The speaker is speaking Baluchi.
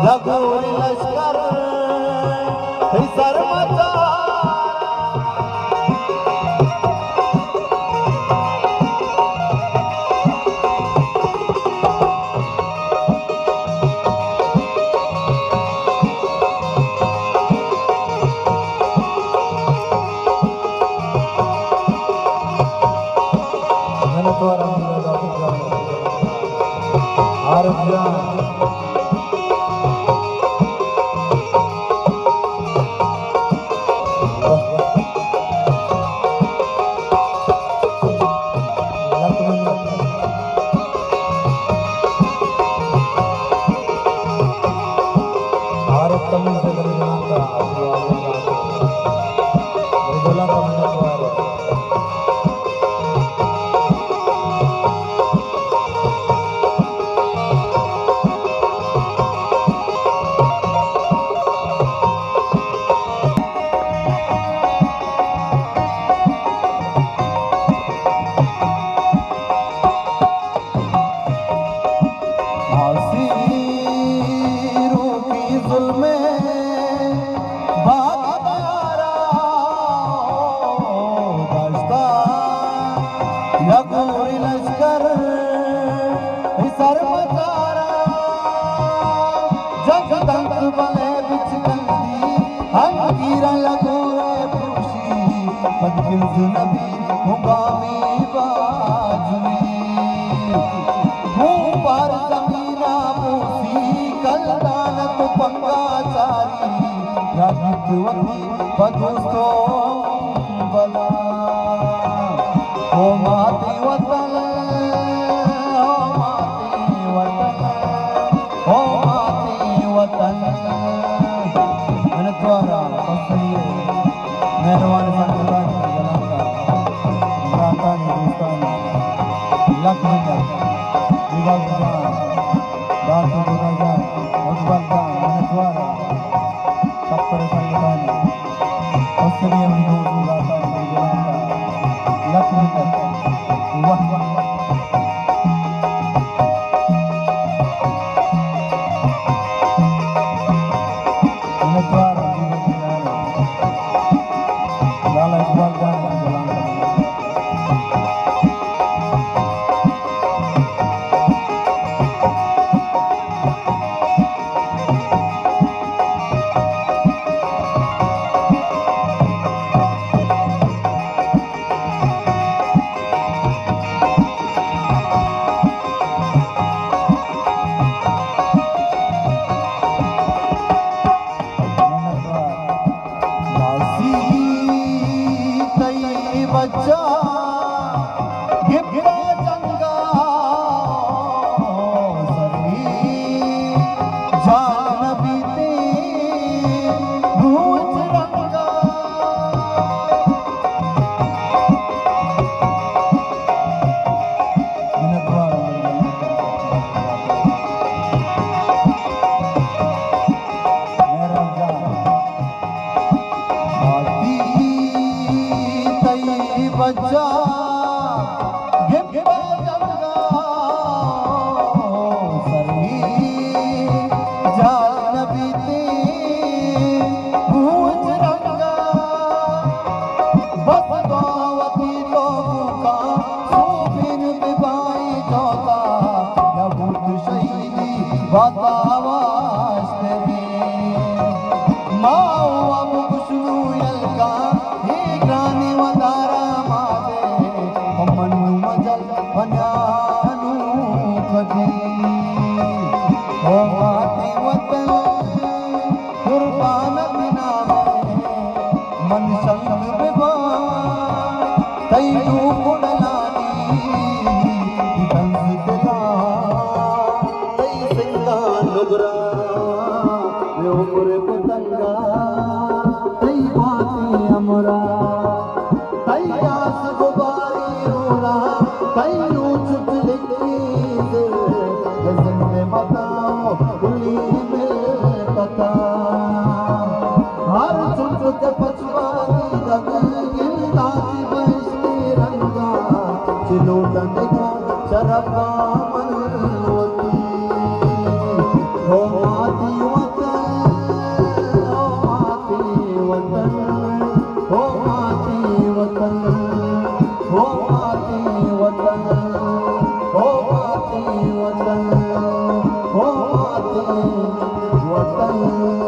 لگوری لشکر، تئی سر مچار۔ منتوار ہم عارف جان۔ عارف تمیز دے بلے جنان کا، بلے جنان کا منتوار۔ آسی روکی ظلم بادارا داشتا، یا گوری لشکر سر مچارا۔ جنگ دنت بلے بچکندی، ہنگیرا یا گورے پروشی، پد گلز نبی مقامی باجوی۔ گوں بار زمینا بوسی، کلدان تو پنگا چاری، یا گیت وتی پہ دوستو بلا۔ او ماتی وطن، او ماتی وطن، او ماتی وطن۔ منتوارا، پسنی مہروان سنگتانی، جنانکا، براتانی، دوستانی، لکھ منت۔ بیباک جان، ڈاکٹر گونا جان، اقبال جان، منتوارا، سپر سنگتانی، پسنی ہم دوست براتانی، جنانکا، لکھ منت۔ واہ واہ۔ منتوار، لالا اقبال جان، جلال۔ باسی تئی بچا گپتا جنگا، سری جان بیتے روچ رنگا۔ منتوار۔ مہران جان، آتی تئی بچا گپتا جنگا، سری جان بیتے روچ رنگا۔ بس دعوتی تو کا سوبین ببائی جوتا، یا بوت شہیدی واتا واسطے۔ ما و اب خوشنو یلکا، ہی گرانی ودارا ما دے، منو مجل بنیانو کدی۔ او ماتی وطن، قربان بنا من شنگ ببا، تئی دو کڈلانی دنز دلا، تئی سنگا نگرا، عمر پتنگا، تئی باتی امرا۔ تئی آس گباری رولا، تئی روچ تلکی دل، زند متا کلی ملکتا۔ ہر چنچو کہ پچوانی دگ گنداتی بہشتی رنگا، چلو دنگا شرفا من وتی۔ او وطن، او ماتی وطن، او ماتی وطن، او ماتی وطن، او ماتی وطن، او ماتی وطن۔